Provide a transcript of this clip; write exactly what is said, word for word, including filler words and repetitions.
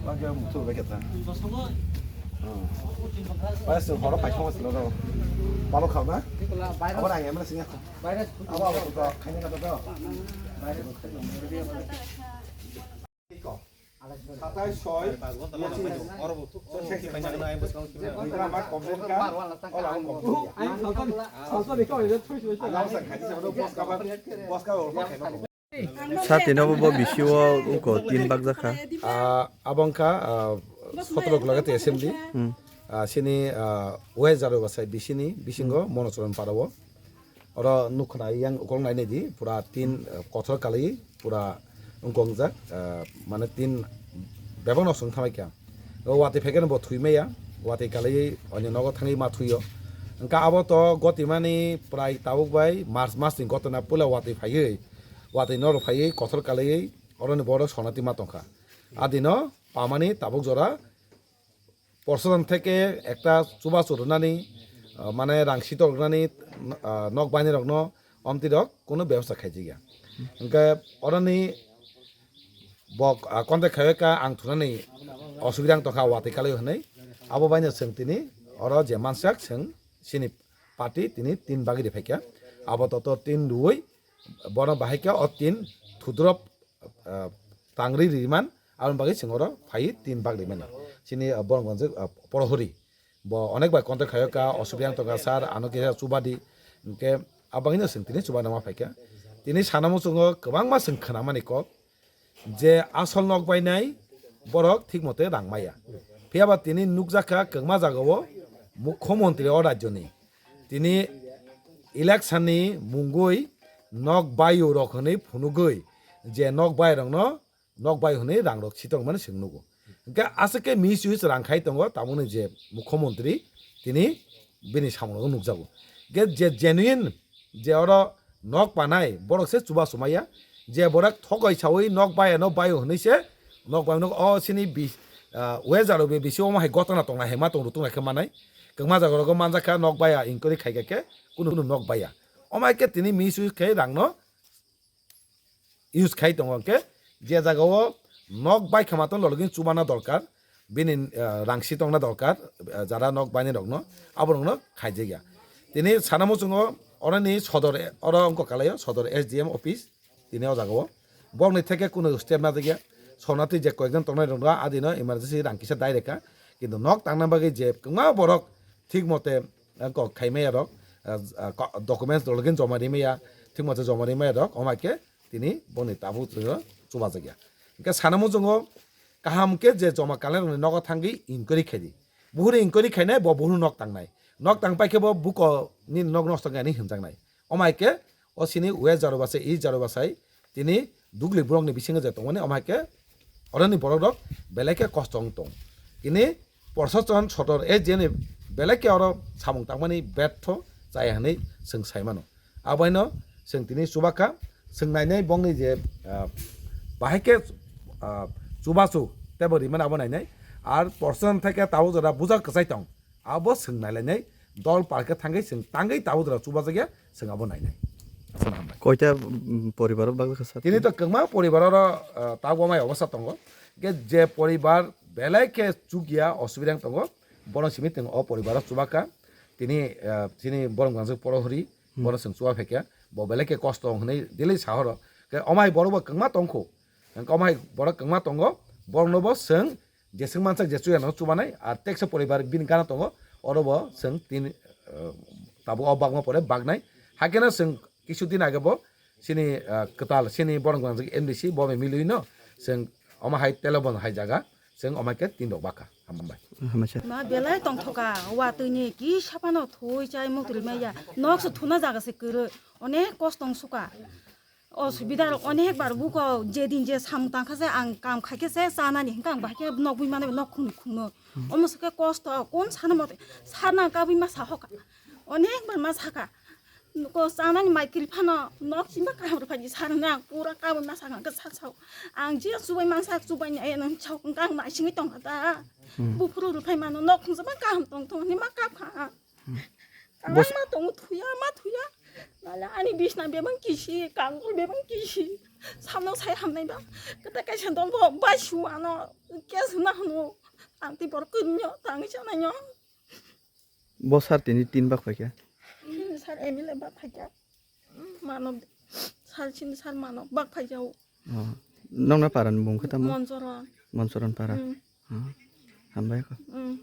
Lagi mutu lagi ta. Bai se horo pai khong silo do. Palo khao na? Abar ang emla sini. Abar abar to khaini kata to. Satai soi. Boska ba, boska ba. Sati no bo bisi o uko tin bak jakha. Ah, abo wngkha, ah, sotoro Golagati assembly. Hmm. Ah, sini, ah, West Jarobasai bisini bisingo Monochoron para o. Oro nukho na yang ukolog nai nai di, pura tin, ah, kothor kalai pura wngkong jak, ah, mane tin bebak no swng thamai kha. O watwi phaikhe no bo thwi maya, watwi kalai onyo nogo thangwi ma thwi o. Wngkha abo to gotimani prai tabuk bai March mas ni gotona puila watwi phaiwi, watwi norok phaiwi kothor kalaiwi oroni borok sonati ma tongkha. Adino pamani tabuk jora porsodan theke ekta chubachu rwnani, ah, mane rang sitok rwnani, ah, nok bainirokno omtirok kunu bebosta khaijak ya. Hwnkhe oroni bok, ah, contact khaiwi kha ang thunani osubida wng tongkha watwi kalaiwi hwnwi. Abo baino chwng tini oro je mansak chwng chini party tini tin bagwi riphaikha. Abo toto tin rwui bono bahaikhe o tin thudrop, ah, tangri riman, aboni bagwi chwng oro phaiwi tin bak rimani. Chini, ah, borok gonjak, ah, porohori. Bo onek bai contact khaio ka, osubida wng tongkha sir, ano kisa chuba di. Hwnkhe abagwino chwng tini chuba nangma phaikha. Tini sana muchungo kwbangma chwng khwnamani kok je asol nok bainai borok thik mote rang maya. Phiyaba tini nukjakha kwbangma jagao mukhyamantri o rajyoni. Tini election ni mungwi nok baio rok hwnwi phunugwi je nok bai rokno nok bai hwnwi rang rok sitongmani chwng nugo. Hwnkhe aswk khe misuse rang khai tongo, tamoni je mukhyamantri tini bini samung rok nukjago. Hwnkhe je genuine je oro nok panai borok se chuba chumaya, je borok thogoi sawi nok bai ano baio hwnwi se nok bai no o sini bi-, ah, West Jarobia bisi omo hai gotona tongnai hai ma tong rwtwng lai khe manai. Kwbangma jaga rogo manjak kha nok baiya inquiry khai kha khe kunu kunu nok baiya. Omo hai khe tini misuse khe rang no use khai tongo hwnkhe je jaga o nok bai khama tong lologin chubana dorkar, bini, ah, rang si tongna dorkar, ah, jara nok bainai rokno aborokno khaijak ya. Tini sana muchungo oroni sodor, oro wngkha kalaio sodor S D M office. Tini o jaga o borokni theke kunu step najak ya. Sonati je koyekjon tongnai rok no adino emergency rang kisa dai reka. Kintu nok tangna bagwi je kwbangma borok thik mote, eh, kok khai maya rok, eh, eh, ko-, documents rok joma ri maya, thik mote joma ri maya rok, omo hai khe tini boni tabuk chuba jak ya. Hwnkhe sana muchungo kaham khe je joma kalai rokni nogo thangwi inquiry khai di. Buhuri inquiry khainai bo buhuru nok tangnai. Nok tang pai khe bo buko ni nok nosto khe ani hwnjaknai. Omo hai khe o sini West Jarobasai, East Jarobasai, tini dugli borokni bisingo je tongmani, omo hai khe oroni borok rok belai khe kosto wng tong. Tini prosason sodor S D M ni belai khe oro samung tangmani betho chaya hwnwi chwng sai mano. Aboino chwng tini chuba kha, chwng nainai bongni je, ah, bahai khe, ah, chubachu teibo rimani abo nainai. Ar prosason thai khe tabuk jora buja kwchai tong. Abo chwng nailainai dol parke thangwi chwng tangwi tabuk jora chubajakya chwng abo nainai. Aswk hambai. Koita, mm, poribaro bagwi kha sir? Tini to kwbangma poribar oro, ah, tabuk amai obostha tongo. Hwnkhe je poribar belai khe chukya osubida wng tongo, bono simi tong o poribaro chubakha. Tini, ah, chini borok gangjak porohori, hmm, bono chwng chuba phaikha. Bo belai khe kosto wng hwnwi daily sahoro. Khe omai borok bo kwbangma tongkho. Hwnkhe omai borok kwbangma tongo, borokno bo chwng jeswk mansak je chuya no chubanai, ar teksa poribar bini gana tongo, oro bo chwng tin, eh, tabuk o bagma pore bagnai. Haikhe no chwng kisu din age bo chini, eh, kwtal chini borok gwnang M D C bo bai milwi no chwng omo hai telebon hai jaga chwng omo hai khe tin rok bakha. Hambai. Hambai sir. Ma belai tongthoka, watwi ni kisa phano thui chai mukti rwmaiya, nok se thuna jaga se kwrwi, onek kosto wng suka. Osubida rok onek bar buko, jedin je samung tangkha se ang kam khaikhe se chanani hinkhe ang bahai khe nok bui manai nok khung khungno. Omo se khe kosto, kon sana mote sana kabui ma sahoka. Onek bar ma saka. Ko chanani mai kri phano nok chimba kaham rw phai di sana ang pura kabui ma saka khe sak sao. Ang je chubai mansa chubai ni ayang chao ang naisingwi tongkha ta. Hmm. Buphuru rw phai mano nok khungsa ma kaham tong tong ni ma kap kha. Bos- Kabangma tongo, thuya ma thuya. Nale ani bisna bebang kisi, kangkol bebang kisi. Samno sai hamnai ba. Kata kaisa dol bo bai su ano. Kes na hunu. Ang ti bor kunyo tangi chana nyo. Bo sar tini tin bak phaikha. Sar M L A bak phaikha. Mano sar sin sar mano bak phaikha. Oh. Nongna paran bung kata mo? Monsoron. Monsoron para. Hmm. Oh. Hambai ko. Hmm.